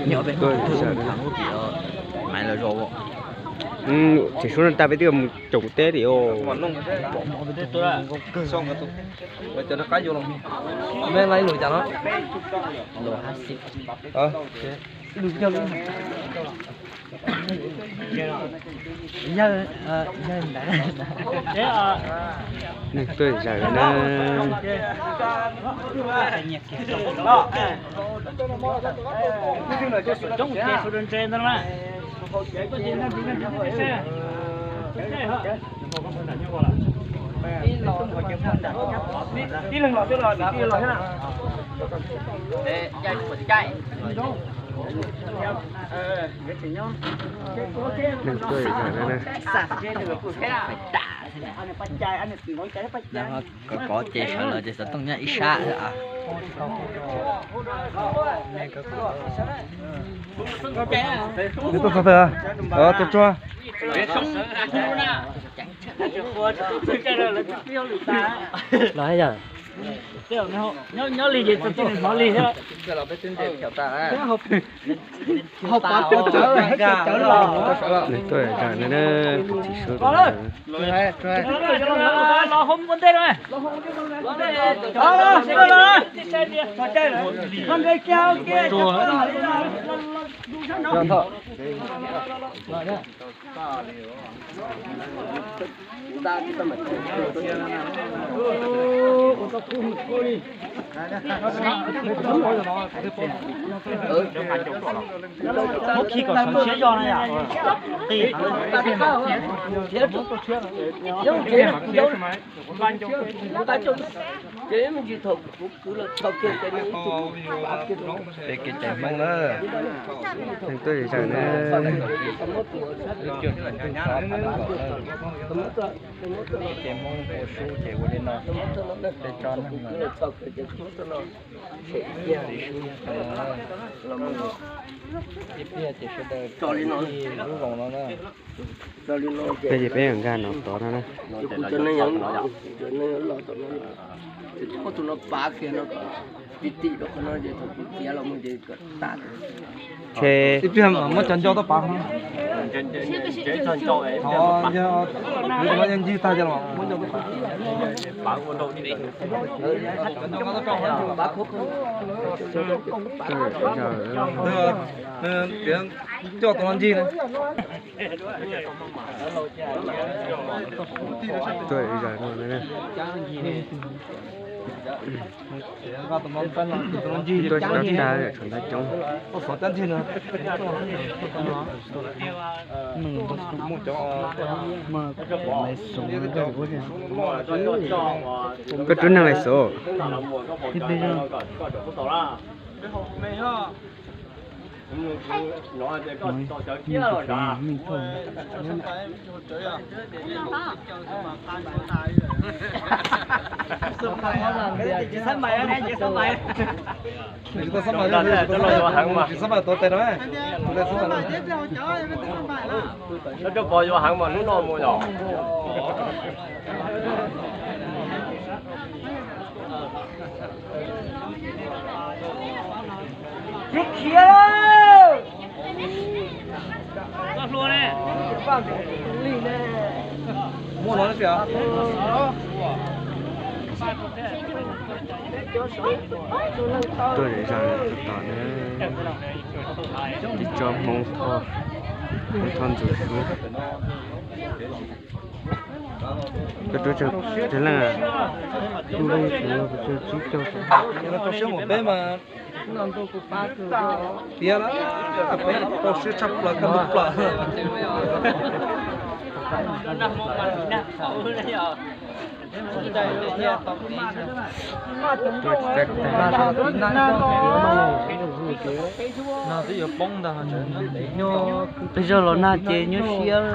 Nyuam peb hnub thaum ub pim os, Maiv lawv zos. Tseem suab no tas peb twb mus tsoom teb tim os. Neeg tuaj zaws na. Neeg tuaj zaws na. Kov kov ces sawv los ces xov tooj nyob ib sab xwb. Neb tuaj txog twg? Tuaj tsuag. Los yog nyob li ces txog txij hnov li thiab. Neb tuaj zaws na, kwv tij sawv daws. Muab khi kom sawv siab zog na yom. Qis thiab. Ces me ntsis thaum kuv kwv los txhos kiag ces nws ib tug pab kiag rau. Ces kev cai Hmoob na, neeg tuaj zaws na. Lub cuag ntuj xov phav nkaum na, ces Hmoob ua sub ces ua li no, peb tsob neeg no. Ib pliag ces sawv daws lub voos no na. Peb ces peb nkag no tod no na. Tus no pab kiag no, tim tim rau qhov no ces thaum kuv txiav los mus ces kom tas. Ib pliag muab cov nco tuaj pab. Yog ncig tag ces muab nco tuaj pab. Cov nco tuaj pab. Tias coj tus no ncig na. Tuaj ib zag no na. Tuaj tsis tau tag, tshuav ntau coob. Koj rub neeg lais xov. Tsis xab mais tuav tes no. Lawv cov pog yuav heev mas hnub no mus yom. Tuaj zam zam tom na, ib tsob Hmoob Thoj, Hmoob Thoj ntxuag xwb. Koj rub tsawg leej? Kuv leej xwb kuv tsawg tsib caug. Rau siab mus peb mas tiav lawm, peb rau siab tshaj plaws koj mus plaws. Twb yog los nag ces nyuaj siab.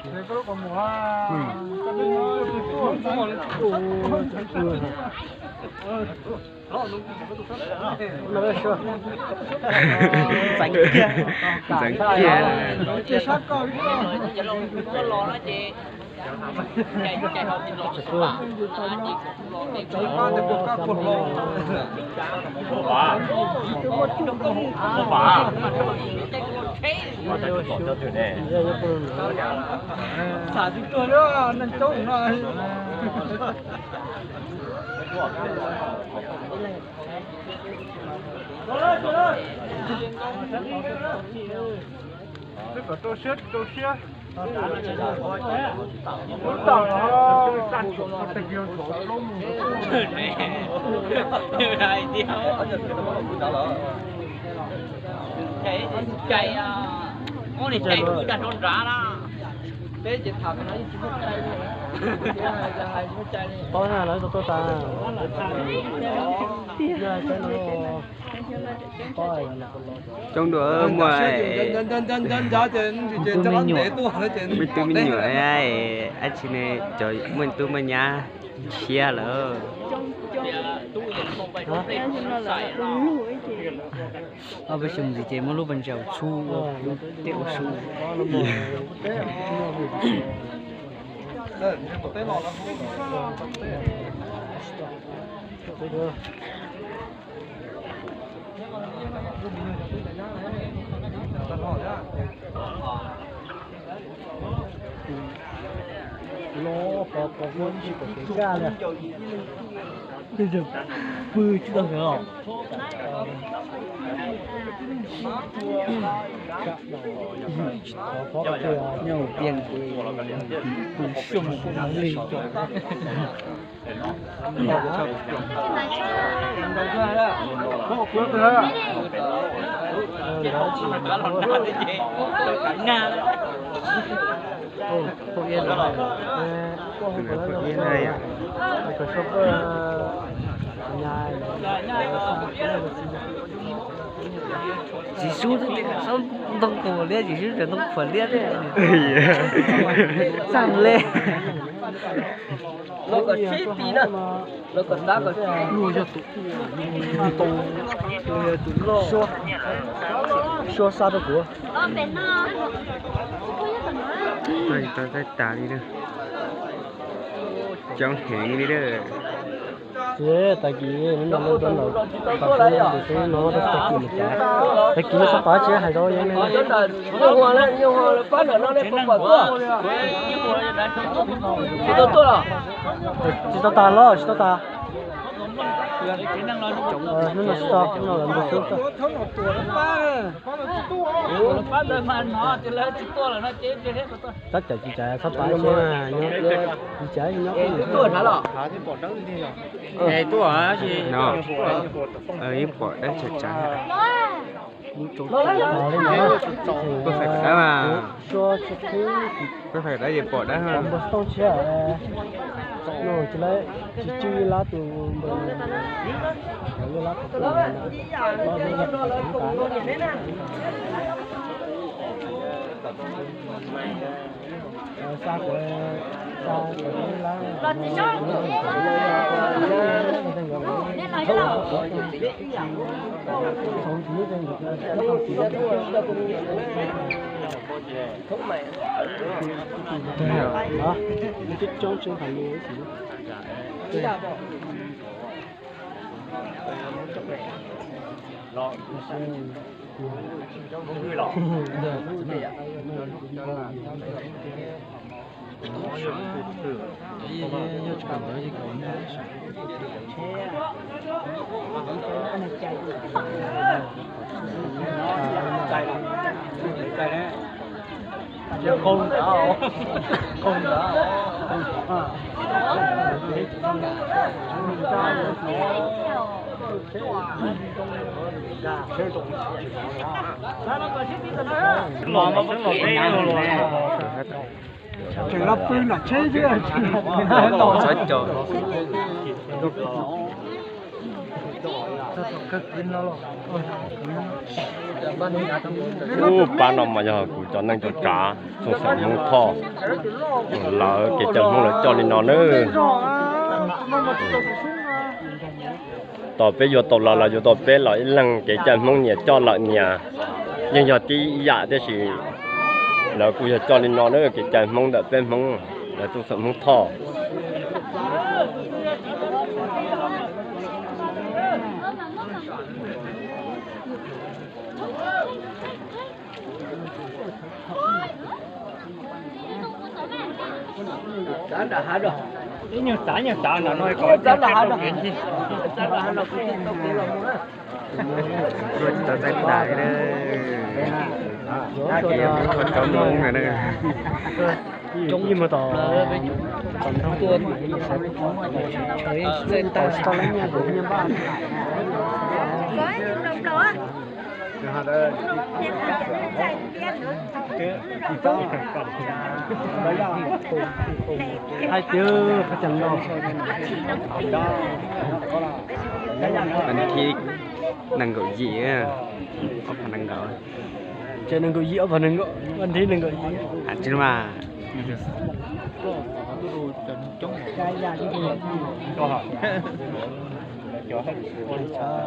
Ntxeev kiag, ntxeev kiag. Rau siab, rau siab. Paub na, lawv tau tuaj tas. Coob dua muaj me tub me nyuam, ab tsi ne, cov muaj tub muaj nyab tshiab lawm. Ob peb xyoo ntxiv ces muaj lub pas ntsaum txhub ua tej ua su. Los pov pov huab ib sim kom kev kaj li. Tej zaum pw tsis tau sawv os. Nyob hauv tiaj ces pw xyoo li. Txiv Sub twb tias txhob ntoo qhuav liab, Txiv Sub tseem ntoo qhuav liab thiab. Txaj li. Los kom sib ti na, los kom tab kom luag yog tus, tus loj. Suab xa rau kuv. Tau tas li na. Coob heev li na. Tag kis no lawv tuaj ntawm pas sub no, tus sub no rau tag kis mus cav. Tag kis no xov pab tsis hais rau yeej ne. Tsis tau tas los tsis tau tas. Hnub no tsis tau, hnub no lawv mus xub tau. Tab cawm tsis cawm xov pab tsis nyob, tsis cawm nyob. Tuaj, ib pom dawb tsav tsav. Peb fais dawb mas, peb fais dawb ces pom dawb. Tsis lab tus, lab tus. Tseem los pw nram tsheb xwb. Ub, pab no mas yog kuv cov neej cov tsav txhooj xeem Hmoob Thoj, lawv kev cai Hmoob lawv coj li no nawb. Tos peb yuav tau los los yuav tau peb los ib leeg kev cai Hmoob nyias coj lawm nyias, yeej yog tib yam tiam sis lawv kuj yog coj li no nawb, kev cai Hmoob ntawm peb Hmoob. Lawv tuaj saum Hmoob Thoj. Ib nyuag tsav nyuag tsav no no kom tsav nram hav no. Tsav nram hav no kuv tsis tau kuv los mus na. Tuaj tsis tau tsaib tas li na. Cov Hmoob no na. Coob ib muag tom tom nrog tsis tau leej nyiaj npaum nyiaj npaj. Hais tias qhov cas no. Vas thib nees nkaum yim, ob phav nees nkaum. Ces nees nkaum yim, ob phav nees nkaum, vas thib nees nkaum yim. Tsis mas.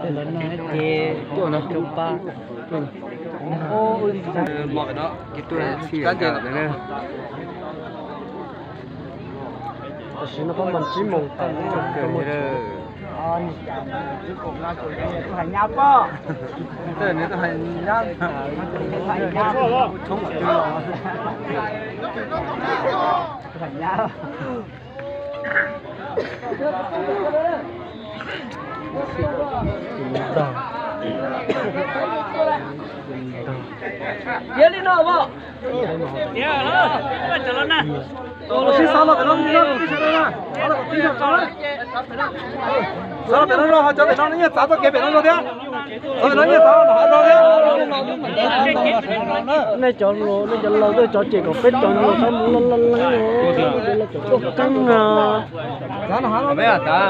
Ces tuaj no rau pab. Tam sim no pab mas tsib moos tawm. Yog li no mas. Xav los pem no, xav los pem no, ho cov pem no nyiaj txav txoj kev pem no thiab. Cov pem no nyiaj txav no thiab. Nej cov, nej cov laus, nej cov cem kom peb cov nyuag sab mus loj loj leeb. Tuaj qeeb no. Peb txav,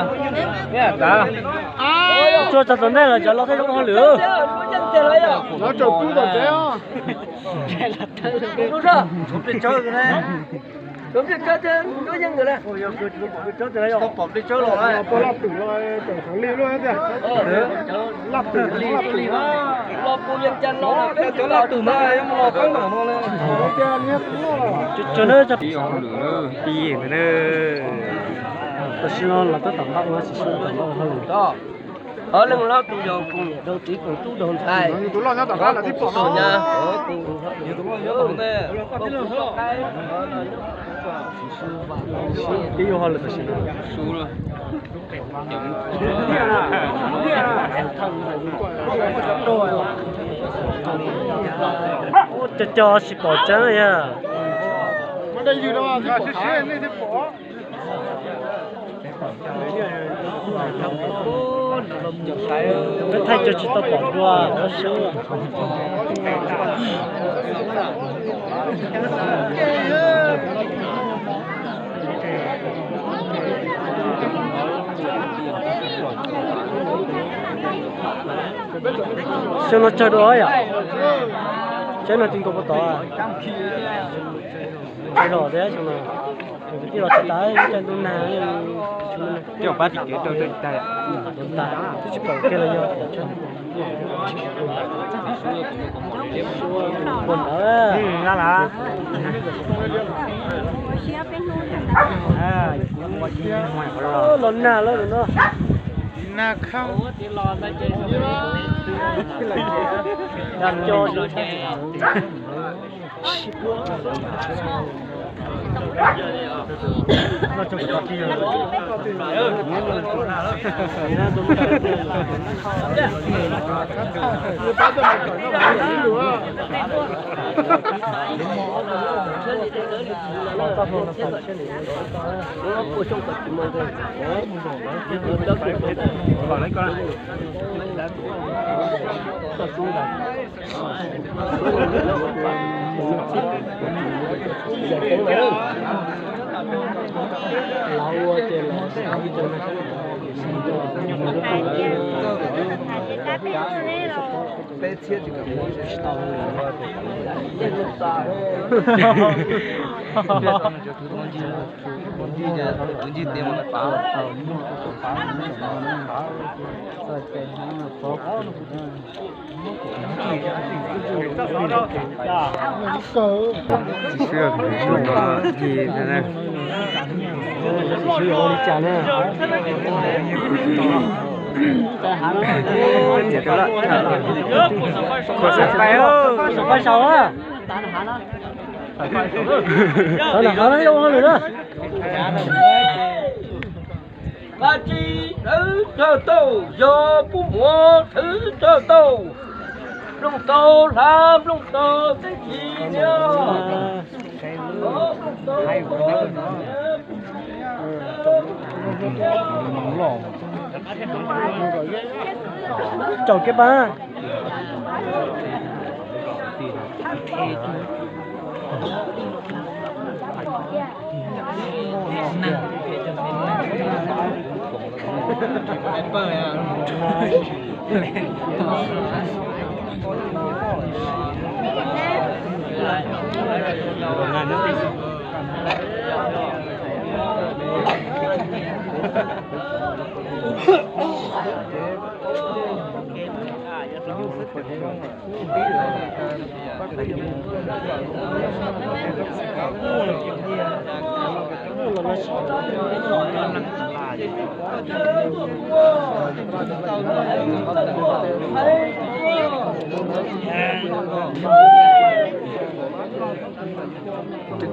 peb txav. Tsuas txog tom ntej los cov laus thiaj zoo hauj lwm. Pom peb tsawb los, laj twm, laj twm mas yuav mus los qeeb tom no li. Tam sim no los tab tom nqa ua, tam sim no los nqa ua hauj lwm. Hov leej hlob tus yog kuv niam rau txiv koom tub rau ntxhais. Tus loj nyob tom qab lawv twb pom no. Twb yuav hauj lwm tam sim no. Cov cov tsis pom tseeb yog. Peb thaij cov tsis tau pom dua. Xyoo no tsawg dua yom? Saib no ti nkaus puas tod. Tsawg dua thiab xyoo no. Kwv tij los tsis tas, caij ntuj nag. Coj pab tim kev rau tag. Twb tsis pom kiag los yog. Puas ntawd. Los nag lawm no. Nag khab. Vaj tsi thawv tsawg tauj, yog puj muam thawv tsawg tauj, nplooj tau hlav nplooj tau teb kis niag. Rau kiab pab.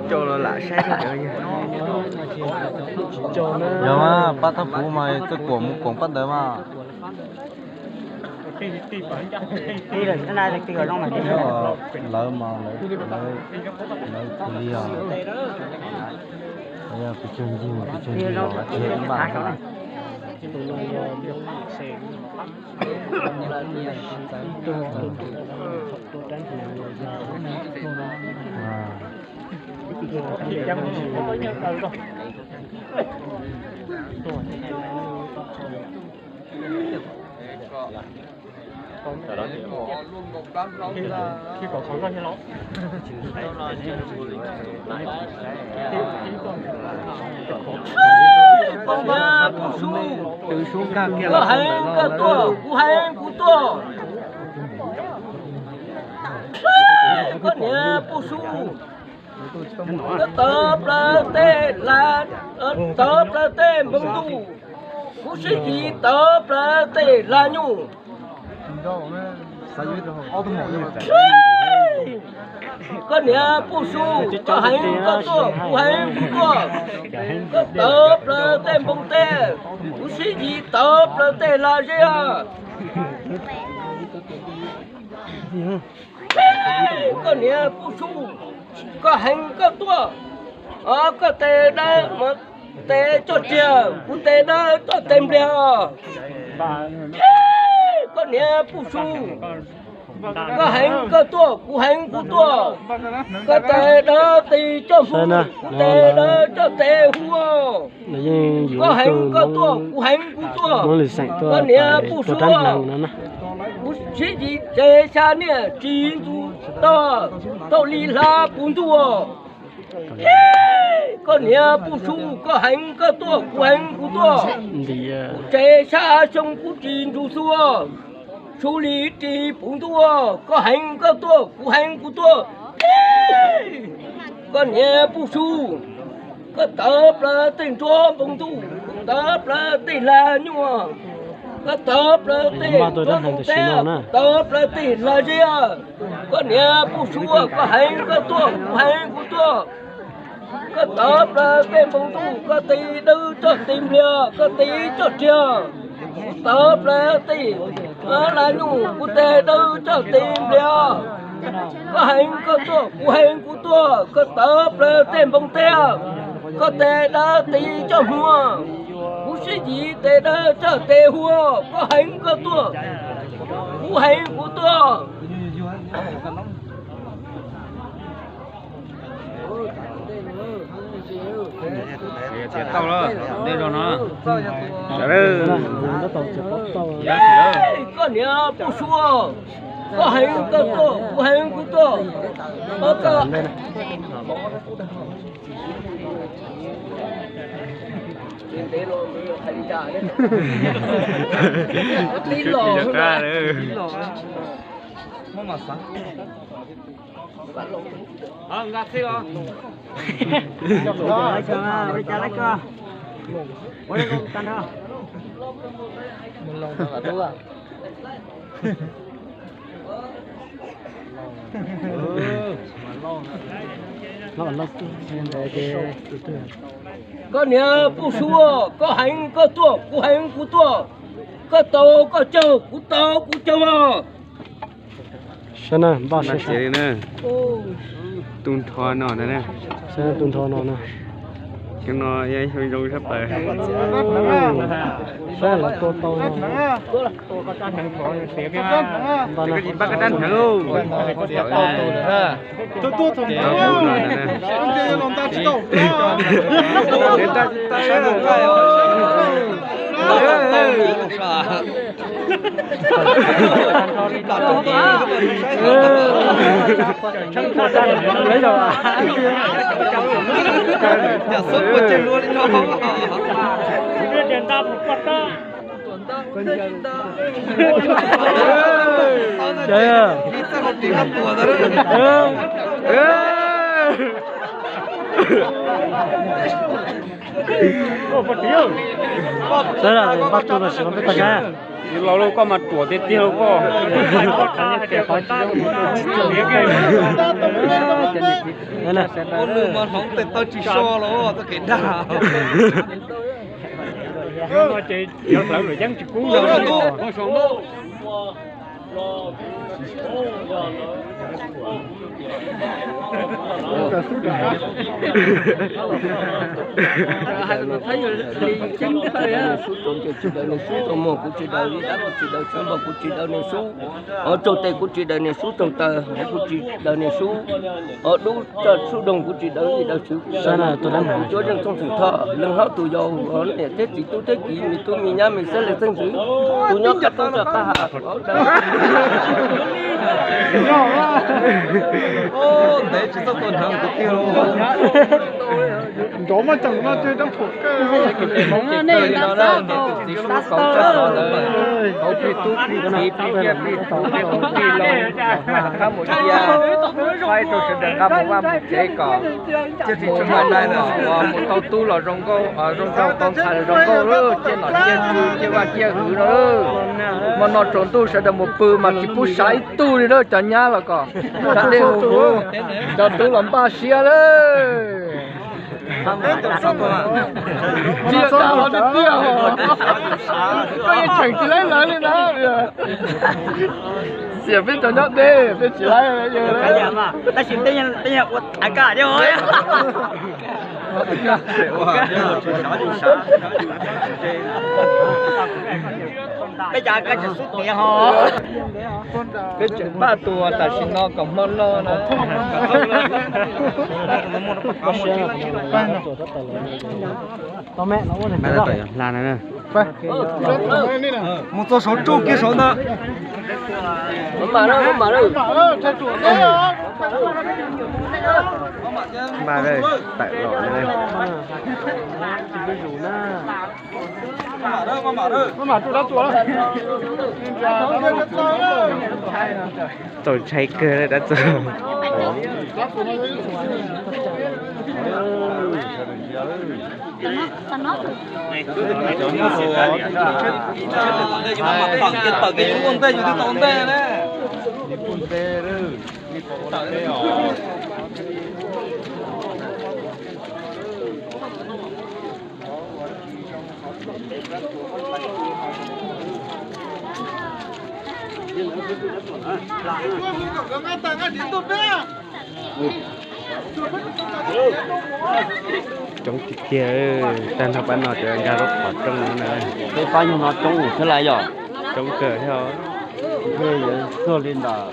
Cov los lam saib. Yog mas pab thab kuv mas txawj kuam mus koom pab ntawd mas. Lawv mas lawv, lawv khwv li os. Yog pes tsawg ncig mas pes tsawg ncig los tsis yog ib npaj na. Koj niam Pub Su, koj heev koj tuaj, kuv heev kuv tuaj. Koj niam Pub Su, koj tawv plaws tej la, tawv plaws tej npoo ntuj, kuv sib kis tawv plaws tej la nyuj. Koj niam Pub Su, koj heev koj tuaj, kuv heev kuv tuaj. Koj tawv plaws tej npoo tej, kuv sib kis tawv plaws tej la zeb. Koj niam Pub Su, koj heev koj tuaj. Koj tes dawb tes coj riag, kuv tes dawb coj tes npliag. Koj niam Pub Su, koj heev koj tuaj, kuv heev kuv tuaj. Koj tes dawb tes coj hmuv, kuv tes dawb coj tes hu. Koj heev koj tuaj, kuv heev kuv tuaj. Koj niam Pub Su, kuv sib kis tsev xya niaj tsis ntxus tog, tau li hla puv ntuj. Koj niam Pub Su, koj heev koj tuaj, kuv heev kuv tuaj. Tsev xya xyoo kuv tsis ntxus xu. Su li ris puv ntuj, koj heev koj tuaj, kuv heev kuv tuaj. Koj niam Pub Su, koj tawv plaws tej nruab npoo ntuj, kuv tawv plaws tej la nyuaj. Koj tawv plaws tej nruab npoo tej, kuv tawv plaws tej la zeb. Koj niam Pub Su, koj heev koj tuaj, kuv heev kuv tuaj. Koj tawv plaws tej npoo ntuj, koj tes dawb coj tes npliag, koj tes coj riag. Kuv tawv plaws tej la nyuj, kuv tes dawb coj tes npliag. Koj heev koj tuaj, kuv heev kuv tuaj. Koj tawv plaws tej npoo tej, koj tes dawb tes coj hmuv. Kuv sib kis tes dawb coj tes hu, koj heev koj tuaj, kuv heev kuv tuaj. Tau lawm, nej zoo no. Sawv daws, koj Niam Pub Suav, koj heev koj tuaj, kuv heev kuv tuaj. Koj, koj Koj niam Pub Suav, koj heev koj tuaj, kuv heev kuv tuaj. Koj tau koj caug, kuv tau kuv caug os. Sab na npaj sab sab. Tus nrho no na. Sab tus nrho no na. Cov no yog zoo sab plaws. Sab los tua tau no. Npaj na. Npaj tus los sis no peb tag kab. Laus lauj, koj mas ruam tiag tiag lauj koj. Ua nws mas hloov tes taw tsis so los txoj kev dag. Ces cov hlawv luam yeeb tsis kub ntag. Sub rau ntsej kuv tsis daws niag sub rau mos, kuv tsis daws li dab, kuv tsis daws sub npog, kuv tsis daws niag sub. Hov rau tes kuv tsis daws niag sub rau taw, hov kuv tsis daws niag sub. Hov dub rau sub doog kuv tsis daws li daws tswv. Kuv cuab zeej txooj xwm thoj, leej hlob tus yau, hov niam thiab txiv tub thiab kiv, me tub me nyab me xeeb leej xeeb ntxwv, tus nyob qab roob toj qab ha. Ntev tsis txawj tua hneev kuv tiag. Nrov muaj ceem no ces rab phuam kawg. Txiv sub kauv tsaj xov ntawd, kauv plig tub plig kiv plig kiaj plig tug plig hauv plig laug, qab mus cia, faib rau sawv daws nqa mus vaj mus tsev kom mus ua nai los mus tau tub los zoo nkauj, zoo nraug tau ntxhais los zoo nkauj lawm, ciaj nom ciaj tswv ciaj vaj ciaj hwv no. Hmo no tsaus ntuj sawv daws mus pw mas tsis pub saib ib tug li lawm, cov nyab los kom sab dej mus mus, cov tub los npaj siab lawm. Tsis tau tiag, koj yeej cheem tsis laib lawv li na. Xiam peb cov nyob deb peb tsis laib. Tab sis tej ua thaiv koj thiab. Peb cov koj tsis xub tiav ho. Peb tseem npaj tua tam sim no kom hmo no na. Hla na. Mus txog saum tsuj kiag saum ntawd. Npaj tawm los na. Txaus ntshai kawg dab tsi. Coob tiag tiag, tag nrho pab no cov nkag lub qhov rooj no na. Peb pab nyuag no coob thiab lawm yom. Coob kawg thiab. Txog li ntawm,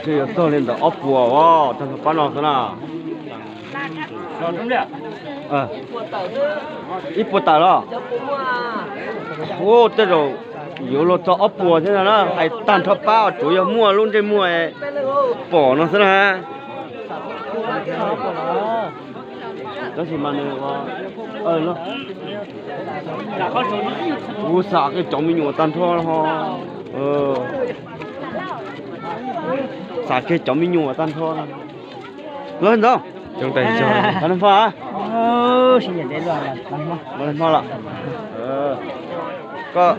yuav txog li ntawm ob puas os, tag nrho pab no xwb na. Ib puas tawm los? Ua tej zaum yuav luag txog ob puas thiab no na, hais tag nrho pab tsuav yog muaj lub ntsej muag pom no xwb na. Tab sis mas nws, kuv xam kiag cov me nyuam tag nrho ho. Xam kiag cov me nyuam tag nrho. Los ntxov. Los hmo los. Koj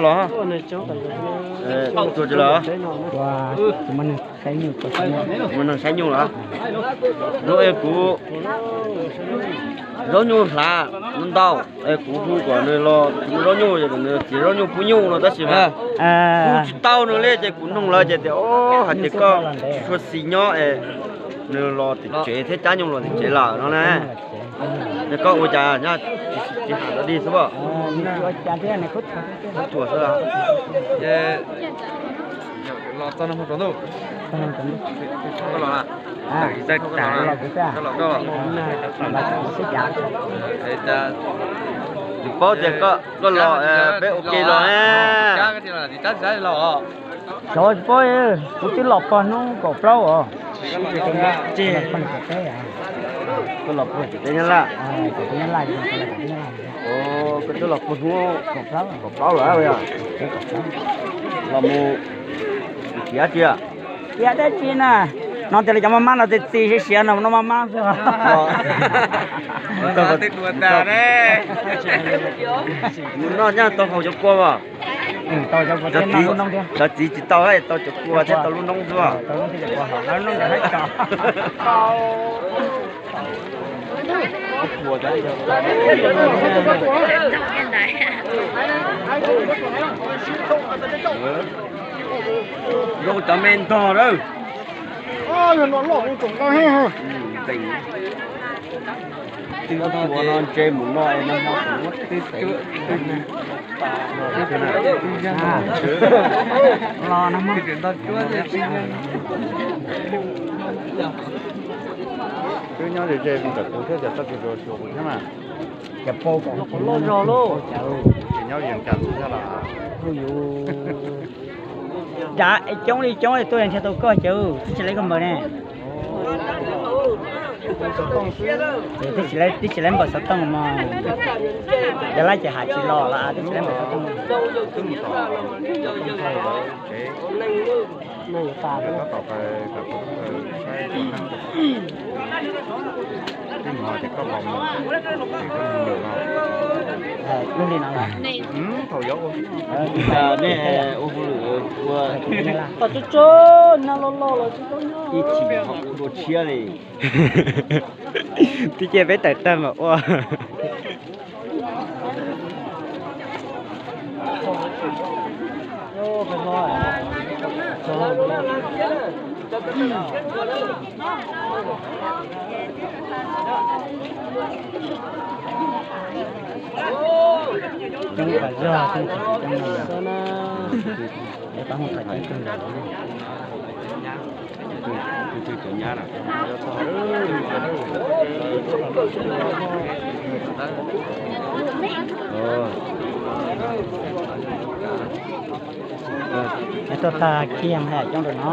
los, tus tsis los. Muaj neeg saib nyuj los? Lub es kuv zaub nyuj hlav ntau, es kuv hu kom nws los zaub nyuj, nws txiv zaub nyuj pub nyuj no tab sis mas kuv tsis tau nws li ces kuv noog lawv ces tias, o, hais tias koj tsis tshua xis nyob es nws los tim tsev thiab cab nyuj los tim tsev lawm no na. Ces koj ua cas nyob tsis ham los dig xwb os? Los txog no mus rau ntuj. Tsis paub tias koj los peb ua ke los na. Xyov tsis paub, kuv twb los pog hnub kaum plaub os. Koj los pog tim teb Nyab Laj? Koj twb los pog hnub kaum plaub lawm. Los mus tiav cia. Tiav dab tsi na? No tias li cov maj mab no txiv txiv siav siav no no maj mab xwb. Mus noj nyaj tau haus cov kua as. Cov txiv tsis tau, tau cov kua thiab tau lub noob xwb. Zoo cov me ntog lawm. Twb ua no ntse mus no es nag hmo kuv muab twb tev. Los no. Twb nyob ze ze mus ntawm kuv thiab, cas txoj kev rau xyuas kuv thiab mas. Cas pau kom loj zog lauj. Ces nyob yees cas xwb thiab los? Kuj yus dav coob li coob li tuaj nrhiav tau koj cawv, twb tsis lawv koj npaws ne. Twb tsis lawv npaws xov tooj mog. Yog lawv ces has tsis los los twb tsis lawv npaws xov tooj. Lub li no. Nej ua hauj lwm ua, ib chim ho ua dua tshiab li. Twb cia peb tawm tag mas ua. Coob tas zog, coob tsis coob li. Pab hu tham ceeb kawg nkaus li. Tuaj tag kiag mas haj yam coob rau no.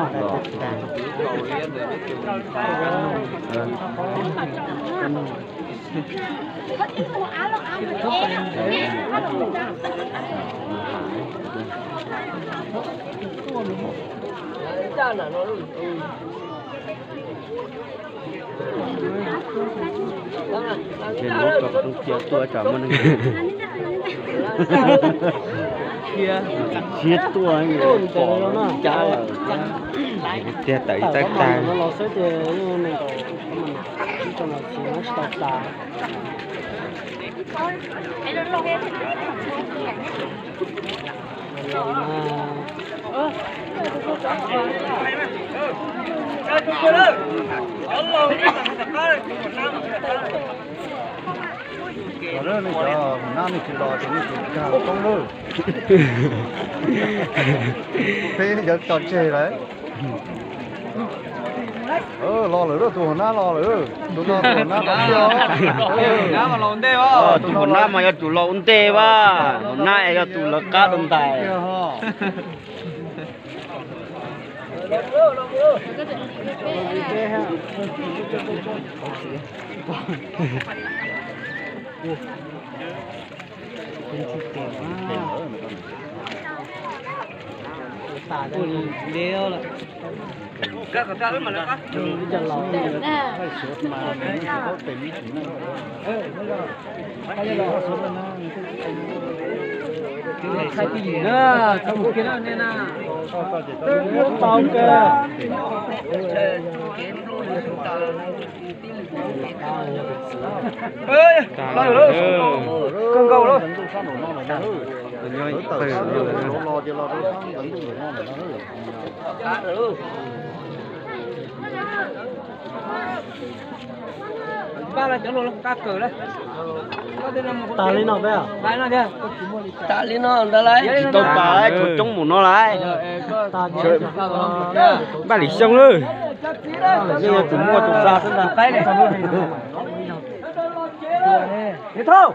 Ces lub cov koom cia tuaj tsam muaj neeg siab tuaj, pom cab lawm thiab. Tiag tawm ib tag tag. Cov nej tsis los ces nej tsis kag poob lawm. Peb cov tso tseg lawm. Los lawm, tus hauv nab los lawm. Tus hauv nab mas yog tus los ua ntej vas, hauv nab es yog tus lawv qab rau ntais. Tas li no peb. Tas li no ntag lauj, tsis tau tas, tshuav coob mus no lauj. Npaj Lis Xyooj lawm. Yeej yog tus muaj tus xa xwb ntag.